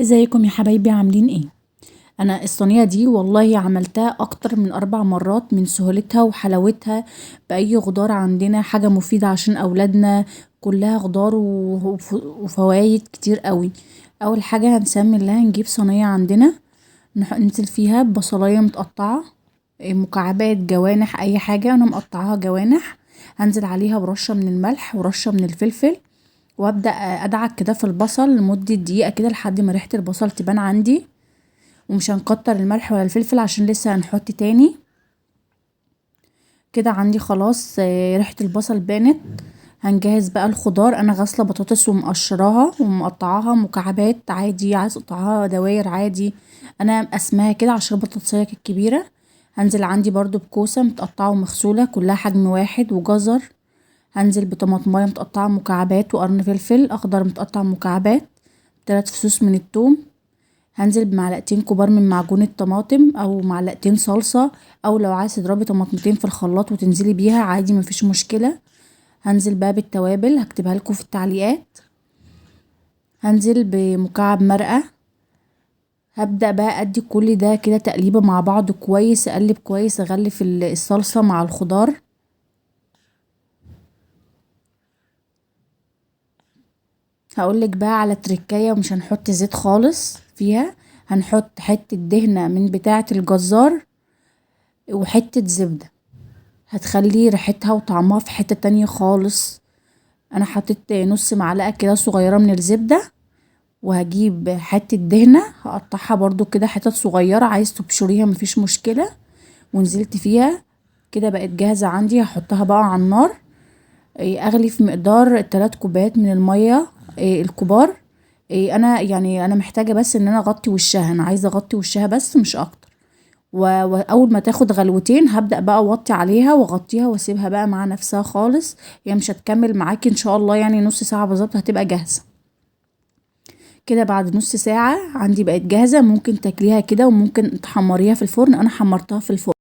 ازيكم يا حبايبي؟ عاملين ايه؟ انا الصينية دي والله عملتها اكتر من 4 مرات من سهولتها وحلاوتها. باي خضار عندنا، حاجة مفيدة عشان اولادنا، كلها خضار وفوايد كتير قوي. اول حاجة هنسمي الله، نجيب صينية عندنا ننزل فيها بصلايه متقطعه مكعبات، جوانح، اي حاجة، انا مقطعاها جوانح. هنزل عليها برشه من الملح ورشه من الفلفل، وابدا ادعك كده في البصل لمدة دقيقة كده لحد ما ريحه البصل تبان عندي. ومش هنكتر الملح ولا الفلفل عشان لسه هنحط تاني. كده عندي خلاص ريحه البصل بانت. هنجهز بقى الخضار. انا غاسله بطاطس ومقشراها ومقطعاها مكعبات عادي، عايز اقطعها دواير عادي، انا مقسماها كده عشان البطاطسيه كانت كبيرة. هنزل عندي برضو بكوسه متقطعه ومغسوله كلها حجم واحد، وجزر. هنزل بطماطمايه متقطعه مكعبات، وقرن فلفل اخضر متقطع مكعبات، 3 فصوص من الثوم. هنزل بمعلقتين كبار من معجون الطماطم او معلقتين صلصه، او لو عايز تضربي طماطمتين في الخلاط وتنزلي بيها عادي مفيش مشكلة. هنزل بقى بالتوابل هكتبها لكم في التعليقات. هنزل بمكعب مرقه. هبدأ بقى ادي كل ده كده تقليبه مع بعض كويس، اقلب كويس، اغلف الصلصه مع الخضار. هقولك بقى على تركايه، ومش هنحط زيت خالص فيها، هنحط حتة دهنه من بتاعه الجزار وحتة زبدة، هتخلي ريحتها وطعمها في حتة تانية خالص. انا حطيت نص معلقه كده صغيرة من الزبدة، وهجيب حتة دهنه هقطعها برضو كده حتت صغيرة، عايز تبشريها مفيش مشكلة، ونزلت فيها كده بقت جاهزة عندي. هحطها بقى على النار. اغلي في مقدار 3 كوبايات من المية الكبار. انا انا محتاجه بس ان انا اغطي وشها، انا عايزه اغطي وشها بس مش اكتر. واول ما تاخد غلوتين هبدا بقى اوطي عليها واغطيها واسيبها بقى مع نفسها خالص، هي مش هتكمل معاكي ان شاء الله، نص ساعة بالظبط هتبقى جاهزة. كده بعد نص ساعة عندي بقت جاهزة، ممكن تاكليها كده وممكن تحمريها في الفرن. انا حمرتها في الفرن.